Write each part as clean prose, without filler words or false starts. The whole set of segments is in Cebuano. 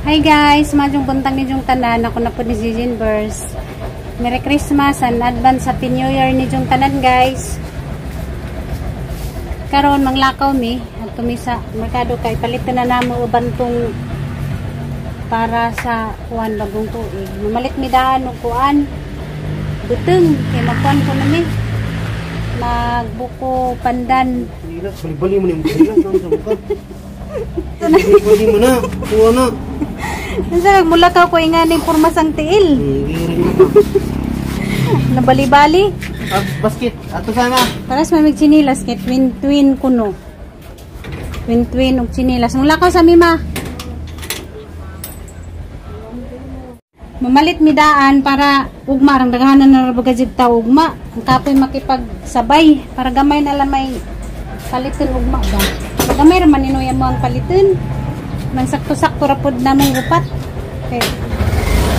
Hi guys, maayong buntag ninyong tanan. Ako na po ni Gigi Verse. Merry Christmas and advance Happy New Year ninyong tanan, guys. Karon manglakaw mi adto mi sa merkado kay palitan na namo uban tong para sa kuan bagong tuig. Mamalit mi daan og kuan buteng kay magkuan ko na mi. Magbuko pandan. Bali-bali mo ni sa buka. Bali mo na. Kuha na. Nasa nagmulakaw ko ingani porma sang tiil. Nabali-bali. Ah, basket. Ato sana. Paras may magchinilas kay twin-twin kuno. Twin-twin og chinilas. Mulakaw sa mima. Mamalit mi daan para ugma rang daghanan na ra jud ta ugma. Ang kapoy makipagsabay para gamay na lang may paliton ugma ba. Gamay ra man inuya mo ang paliton. Man sakto-sakto ra pod namong upat. Kay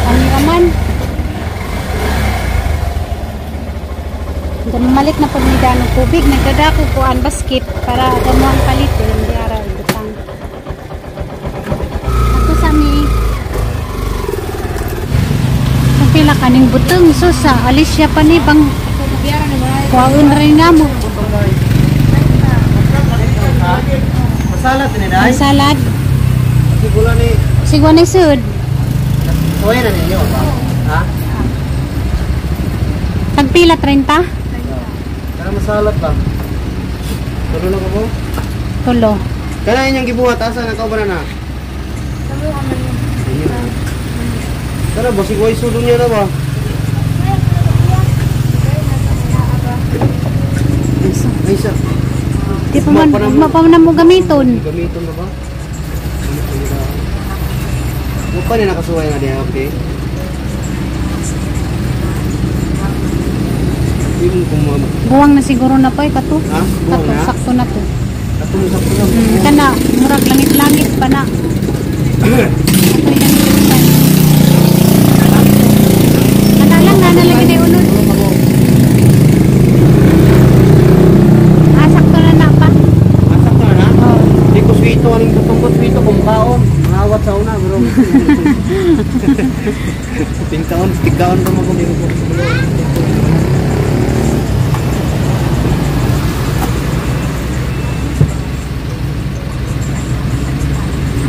kami ra man. Mamalit na pod mi daan og tubig, nagdadako ko ang basket para gamo ang paliton di ara ibutang. Ato sa mi pila kaning buteng so sa Alicia pa ni pang kuwaon rin namo. Masalad ni dai. Masalad. Siguro ni siguro ni sud. Suway na ninyo ba? Ha? Tagpila 30? Kana masalad ba? Tulo na ko po? Tulo. Kana inyong gibuhat asa na kauban na? Tara, basig way sulong niya na ba? Ay, isa. Di pa man, pa man mo gamiton. Gamiton na ba? Mo pa ni nakasuway na diha, okay? Buwang na siguro na pa, eh, kato. Ha? Buwang kato, na? Sakto na to. Kato mo sakto na. Kana, murag langit-langit pa na. Ato yung kana lang, na lagi na unod. Ah, sakto na na pa. Ah, sakto na na? Oo. Di ko swito, aning butong ko swito, kung kaon. Mangawat sa una, bro. Tingkaon, tigkaon pa mo kung di ko.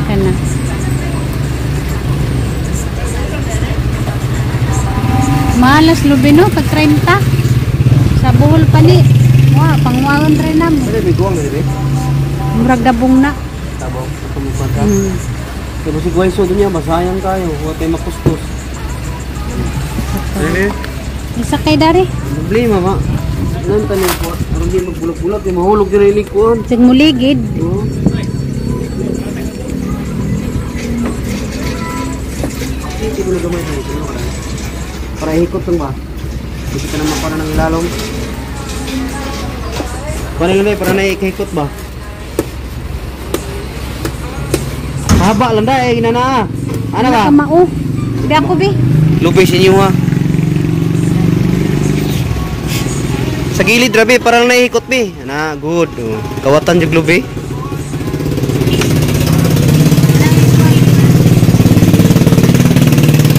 Kana. Malas lubi no, pag 30. Sa Bohol pa ni. Wah, pangwaon rin na mo. Pwede, may guwang na rin eh. Murag dabong na. Tabong, tumupad ka. Kaya basig waiso doon niya, basayang kayo. Huwag tayo makustos. Eh? Isa kay dari. Problema ba? Anong tanong ko? Aron di magbulag-bulag, di mahulog din na ilikuan. Sig muligid. Oo. Hindi ko na gamay na ito. Para ikot lang ba? Hindi ka naman para ng ilalong. Para lang ba? Para na ikot ba? Haba lang da eh, ginana. Ano ba? Kamao. Di ako bi. Lupay sa inyo ha. Sa gilid rabi, parang naikot bi. Ana, good. Oh. Kawatan jug lubi.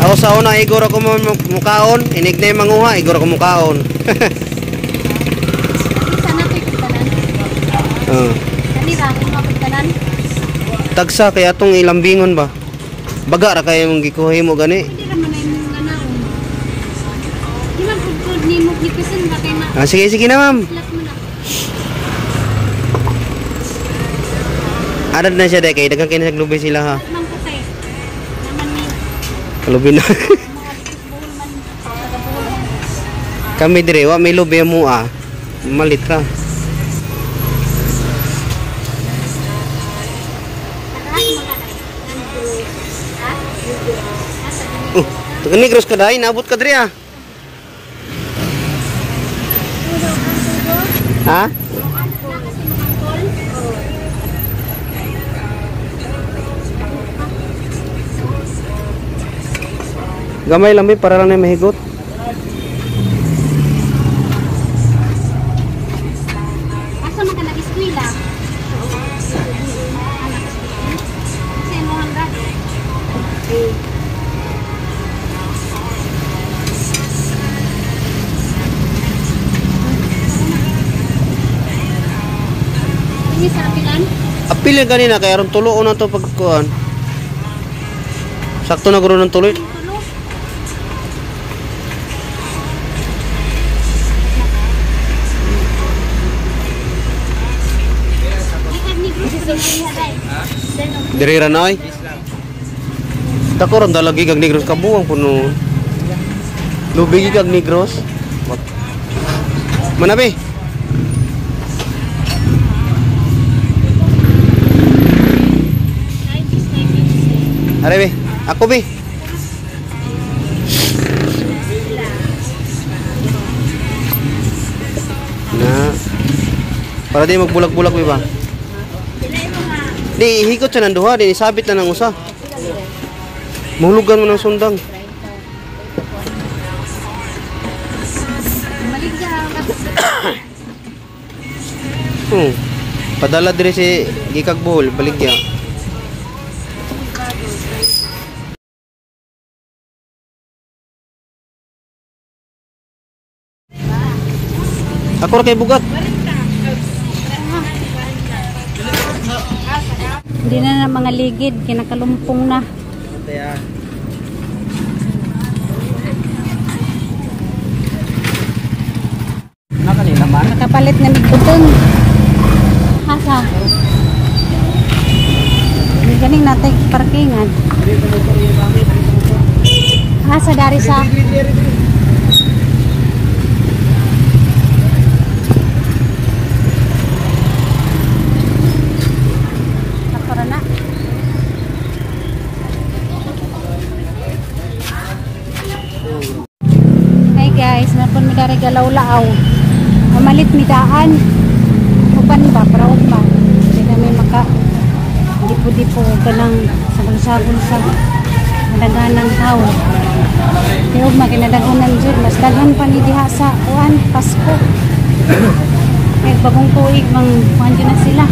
Ako sa una, igor ako mukaon. Inig na yung manguha, igor ako mukaon. Isa na ito'y pagtanan. Kanira, kung mapagtanan. Tagsa, kaya itong ilambingon ba? Baga ra kayo mong gikuhi mo gani. Hindi naman na yung kanaon. Di man pugtod ni mo gipisan ba kay ma? Ah, sige, sige na ma'am. Flat mo na. Arad na siya dahil kay daghang kini sa lubi sila ha. Ma'am ko kay. Naman ni. Lubi na. Kami dire wa may lubi mo ah. Malit ra. Oh, taga Negros ka dai, naabot ka diri ah. Ha? Gamay lang para lang na mahigot. Asa man ka nag-eskwela? Sa imong grado? Okay. Ini sa apilan? Apil yan kanina kay aron tulo na to pagkuan. Sakto na guro ng tuloy. Tulo. Diri ra na oy. Dako ron dalagi kag Negros kabuang puno. Lubigi kag Negros. Manabi. Are be, ako be. Na. Para di magbulag-bulag be ba? Di hikot siya ng duha, di isabit na ng usa. Mahulugan mo ng sundang. Padala diri si Gikag Bohol, baligya. Ako ra kay bugat. Hindi na na mga ligid, kinakalumpong na. Na kanila man. Nakapalit na migutong. Asa? Hindi ganing natin parkingan. Asa dari sa? Nakara na. Hey guys, napon mi dari galaw-laaw. Mamalit mi daan. Uban ba para ugma. Hindi kami maka dipo-dipo kanang sabon-sabon sa madaghanang tao. Kay ugma kinadaghanan jud, mas daghan pa ni diha sa kuan Pasko. Kay bagong tuig mang kuan jud na sila.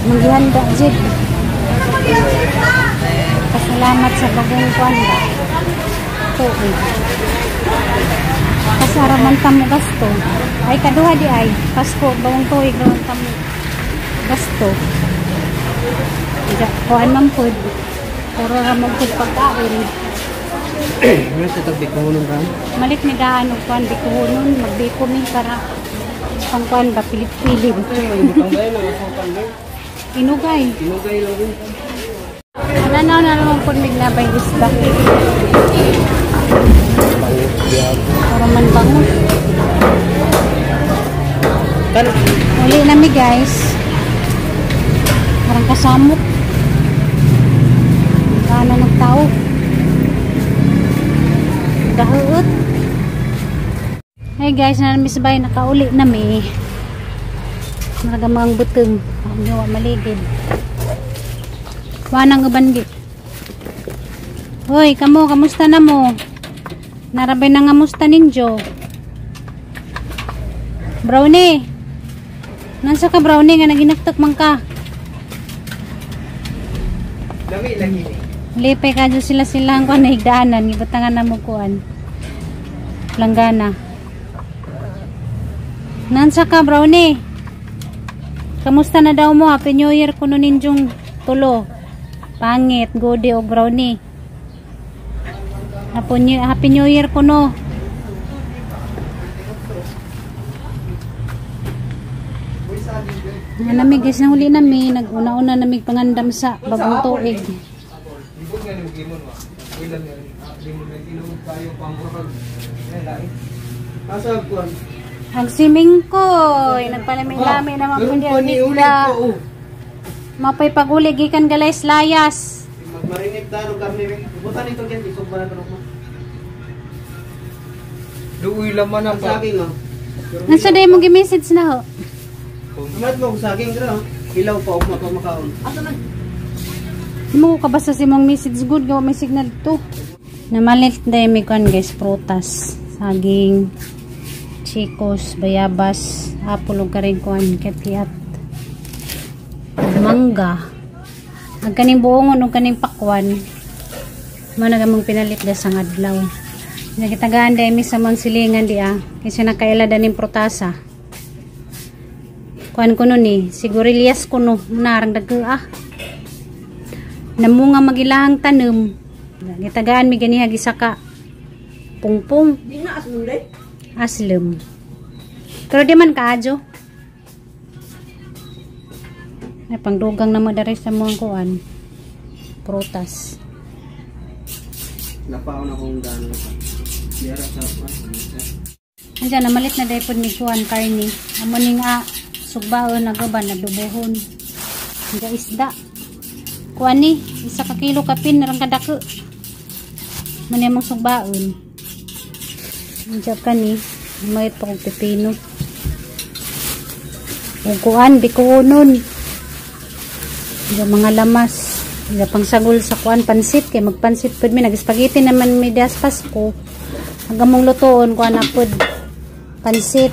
Manggihanda jud. Pasalamat sa bagong kuan ba. Tuig. Kasara man ta mo gasto. Ay kaduha di ay Pasko bagong tuig raman ta mo gasto. Ja, kuan man pud. Puro ra man pud pagkain. Meron sa tagbi ko nung ram. Malit mi daan og kuan bikuhonon, magbiko mi para pangkuan ba pilit-pilit. Inugay. Inugay lang din. Nanaw na naman pud mig nabay isda. Para man bango. Kan Uli na mi guys. Parang kasamok. Paano nagtao? Dahuot. Hey guys, na miss bay nakauli na mi. Maraga mga buteng. Ang wa maligid. Wanang uban gi. Hoy, kamo, kamusta na mo? Narabay na nga musta ninyo. Brownie. Nansa ka brownie nga naginaktak man ka. Lami lagi. Lipay ka dyan sila sila ang kuan nahigdaanan. Ibatangan na mo kuan. Langgana. Nansa ka brownie. Kamusta na daw mo? Happy New Year kuno ninjong tulo. Pangit, gode o brownie. Happy New Year kuno. Nami guys, nahuli nami, nag-una-una nami pangandam sa bagong tuig. Asa kuan? Ang simingkoy, nagpalamay-lamay naman po Meron pa ni niya ulit isda. ko. Oh. Mapay pag-uli, gikan galay layas. Magmarinate ta og karne. Butan ito kay isog ba na mo. Luoy laman ang Ang saging oh. Nasa day mong gi-message na ho? Umat mo og saging dra. Hilaw pa og makaon. Asa na? Di mo ko kabasa si mong message good, gawa may signal to. Namalit na yung may kuwan guys, prutas, saging, chikos, bayabas, apple, ug karing kuwan, kiat-kiat, mangga. Ang kaning buongon ug kaning pakwan. Mo na gamong pinalit da sa adlaw. Nagitagaan dai mi sa mga silingan di ah. Kasi nakaila da ning protasa. Kuan ko nun eh, sigurilyas ko no, narang dagko ah. Namunga magilahang tanom. Gitagaan mi ganiha gisaka pungpung. Di na aslum day. Aslum. Pero di man kaadyo. Ay, pangdugang na mo dari sa mga kuan. Prutas. Napaon akong gano pa. Diyara sa kuan. Andiyan, namalit na dahil po ni kuan karni. Amo ning sugbaon nagaban nagdubuhon. Nga isda. Kuan ni, 1 ka kilo kapin narang kadako. Mani among sugbaon. Andiyan kani, may pa kong pipino. Ug kuan bikuonon. Yung mga lamas. Yung pangsagol sa kuan pansit kay magpansit pud mi, nag-spaghetti naman mi das Pasko. Ang among lutoon kuan na pud pansit.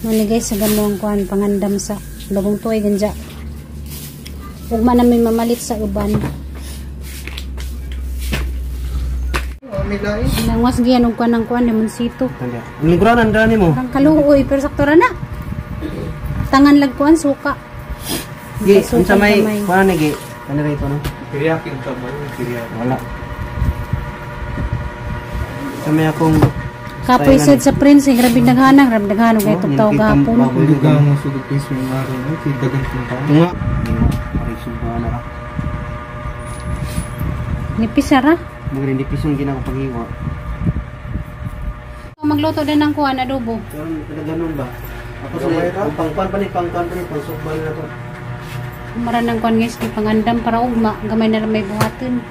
Mani guys, sa gamong kuan pangandam sa bagong tuig ganja. Ugma na may mamalit sa uban. Nangwas giyan og kuan ng kuan limonsito. Ang lingkuran ang dani mo. Ang kaluoy pero sakto ra na. Tangan lag kuan suka. Gi, Suka unsa may gamay. kuan ni gi? Ano ra ito no? Teriyaki ang tama yun, teriyaki. Wala. Sa may akong Kapoy style sad sa prince, eh, grabe naghanang, grabe naghanang kay Oh, tugtaw nilkit ang gahapon. baboy. Duga mo sugod piso yung araw mo, kay dagan kong tao. Nga. Pare suba na ra. Nipis ra. Mga hindi piso ang ginakapaghiwa. Magluto din ng kuan adobo. Pero kada ganun ba? Ako sa Gamay ra. ang pangkuan pa ni pangkuan pa ni pangsukban na to. Mara ng kuan guys, kay pangandam para ugma, gamay na lang may buhaton.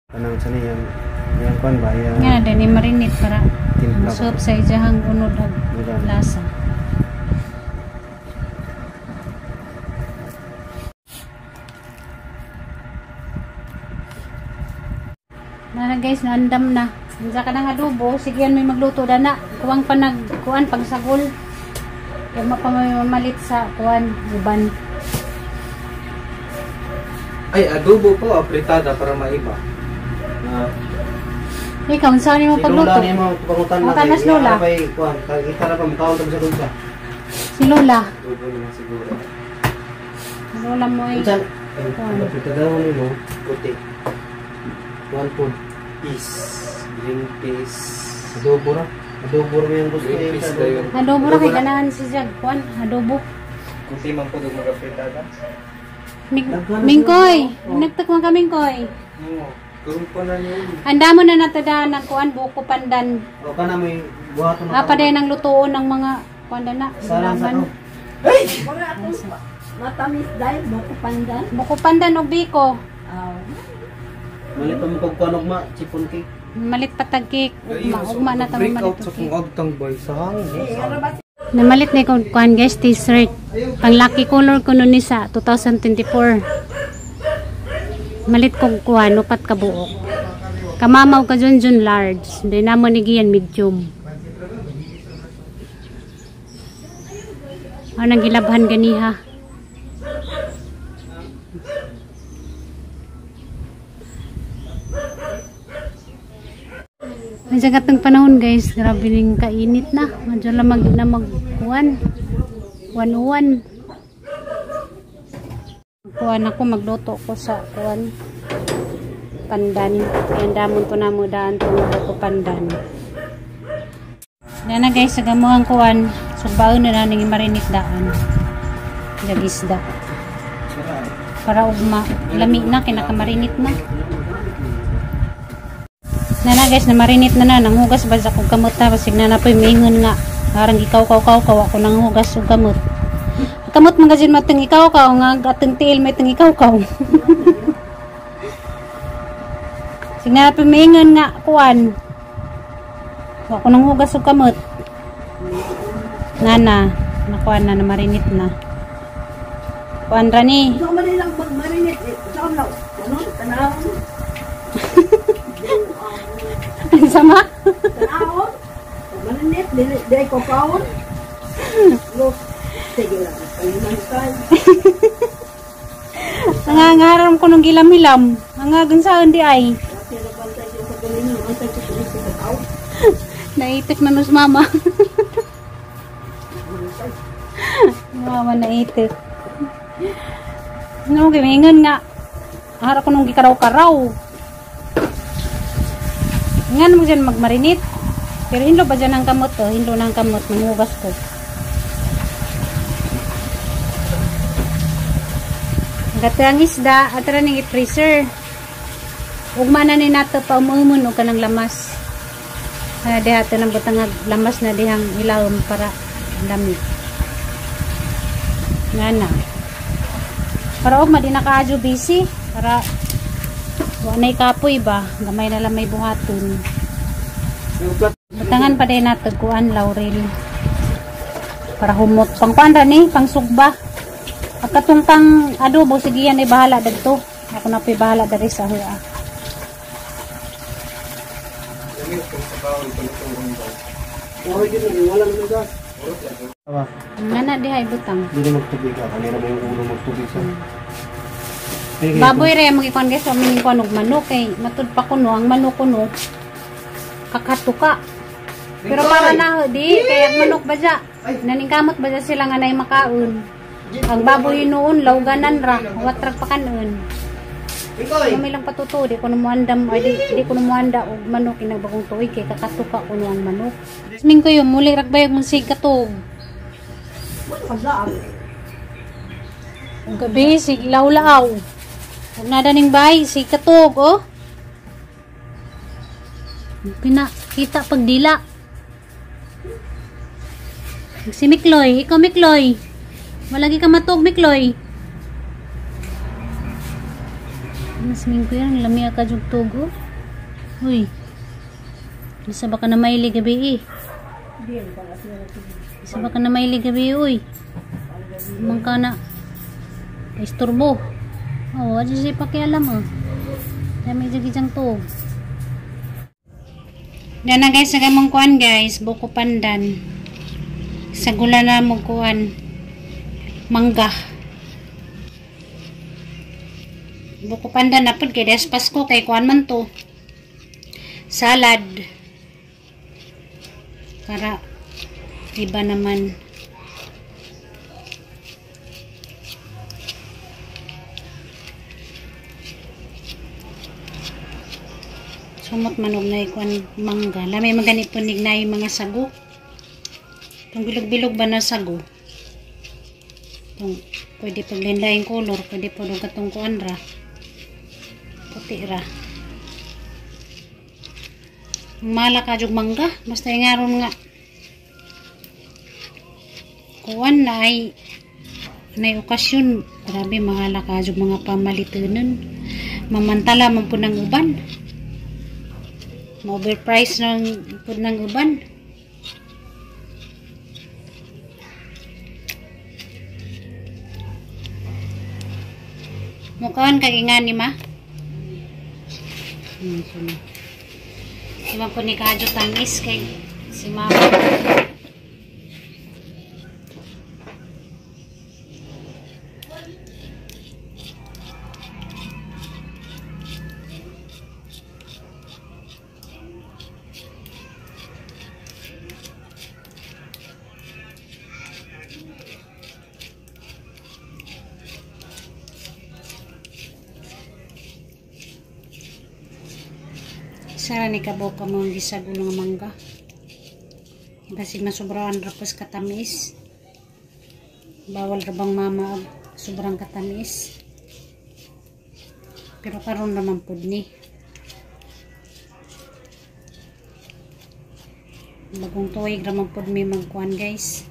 Kanang sa niyang yang kuan ba yang Nga na din ni marinate para timpla ba? masup sa ijahang unod ag Ganun. lasa. Na guys, naandam na. Unsa ka ng adobo, sige yan may magluto da na. Kuwang pa nag kuan pagsagol. Ugma pa may mamalit sa kuan uban. Ay, adobo po, apritada para maiba. Ah, Ikaw, unsa ni mo si Lola pagluto? ni mo pangutan na. Pangutan na si Lola. Kay kuan, kay kita ra pa makaon sa dulsa. Si Lola. Adobo naman siguro. Si Lola mo ay Unsa? Kuan. Apritada ni mo puti. One food. Peas. Green peas. Adobo ra. Adobo ra may ang gusto Green niya peas sa adobo. dayon. Adobo ra kay ganahan si Jag kuan, adobo. Kuti man po dug mag-apritada. Mingkoy, nagtakman ka Mingkoy. Oo. Kurong pa na niyo. Anda mo na natadaan ng kuan buko pandan. O kana may buhaton na. Ah, paday ng lutoon ng mga kuan na. Salang sa gulaman. to. Wala akong matamis dahil buko pandan. Buko pandan og biko. Aw. Malit pa mo kog kuan ugma, chiffon cake. Malit patag cake. Ugma, ugma na tamo Break malit out og sa cake. kong agtang boy sa hangin. Eh, ara ba Namalit na kong kuan guys, t-shirt. Pang lucky color ko nun ni sa 2024. Malit kong kuan, upat ka buok. Kamamaw ka dyan dyan large. Hindi na mo ni giyan medium. Ano nang gilabhan ganiha? Medyo katong panahon guys, grabe ning kainit na. Medyo lamag na magkuan. Uwan-uwan. Kuan ako, magluto ko sa kuan. Pandan. Kaya damon ko na mo daan itong ko pandan. Yan na guys, sa gamuang kuan. Sugbaon na naning marinit daan. Jagisda. Para ugma. Lami na, kinakamarinit na. Nana guys, na marinit na na. Nanghugas ba sa kong kamot ta? Basig na na po'y mingon nga. Parang ikaw kaw kaw kaw ako nanghugas og kamot. Kamot mga dyan matang ikaw kaw nga atong tiil may tang ikaw kaw. Sige na po'y mingon nga kuan. Ako nanghugas og kamot. Nana, nakuan na na marinit na. Kuan ra ni. Gusto ko man lang magmarinate. Eh, Saan na? Ano? Tanawon. Ang sama. Tanawon. Marinate. Dili, dili ko kaon. Sige lang. Palimantan. Nangangaram ko nung gilam-hilam. Nangagan saan di ay. Naitik na nus mama. Mama naitik. No, gimingon nga. Ahara ko nung gikaraw-karaw. Nga mo dyan magmarinit. Pero hinlo ba dyan ang kamot to? Hinlo na ang kamot. Mangugas ko. Gato ang isda. Atra ning i-freezer. Ugma na ni nato pa umumon og kanang lamas. Diha to nang butang lamas na dihang ilawom para lamig. Nga na. Para ugma di nakaadyo busy. Para wa nay kapoy ba? Gamay na lang may buhaton. Butangan pa din nato kuan laurel. Para humot. Pangkuan ra ni, pangsugba. Pagkatong pang adobo, sige yan ay bahala dagto. Ako na po'y bahala dari sa hua. Nga na dihay butang. Hindi na magtubig ka. Kanina ba yung ulo magtubig sa? Baboy rin magikuan guys. Aminin ko og manok kay matud pa kuno ang manok kuno kakatuka. Pero para na di kay ang manok ba dya? Naningkamot ba dya sila nga nay makaon? Ang baboy noon lawganan ra, watrag pa kanon. May lang patuto, di ko na muandam, ay di ko na muanda og manok inagbagong tuig kay kakatuka kuno ang manok. Ming ko yung muli ragbayog mong sig katog. Ang gabi sig lawlaw. Ug nada ning bay sig katog oh. Pina kita pagdila. Si Mikloy, ikaw Mikloy. Wala gi ka matog Mikloy. Mas ming ko yan, lamia ka jug tugo. Uy. Isa ba ka na maili gabi eh? Isa ba ka na maili gabi uy? Mang ka na isturbo. Oh, adyo siya pakialam oh. Dami jug ijang tug. Dana guys, sa gamong kuan guys, buko pandan. Sa gula na mo kuan mangga. Buko pandan na pud kay des Pasko kay kuan man to. Salad. Para iba naman. Sumot manog na ikuan mangga. Lami magani punig na yung mga sago. Itong bilog-bilog ba na sago? Itong pwede paglinlaing color, pwede po nung katong kuan ra. Puti ra. Mala ka jug mangga, basta ingaron nga. Kuan na ay nay okasyon, grabe mahala ka jug mga pamalitunon. Mamantala man po ng uban. Ma-overprice ng po ng uban. Mukaan kag ingani ma. Iba po ni Kadyo tamis kay si mama. Sara ni kabuka mo ang gisago ng mangga. Basig masobrahan rapos katamis. Bawal ra bang mama og sobrang katamis. Pero karon naman pud ni. Bagong tuig ra man pud mi magkuan guys.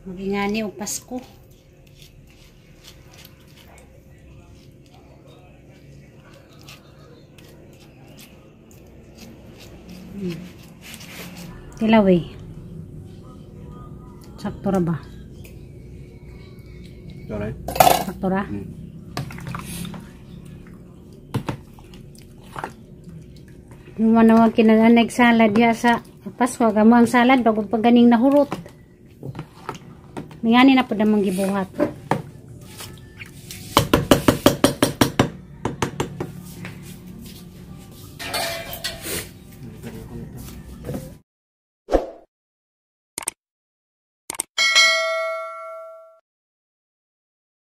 Magingani og Pasko. Tilaw eh. Sakto ra ba? Sakto ra? Manawag kinanag salad ya sa Pasko. Gamo ang salad bago pa ganing nahurot. Mingani na pud among gibuhat.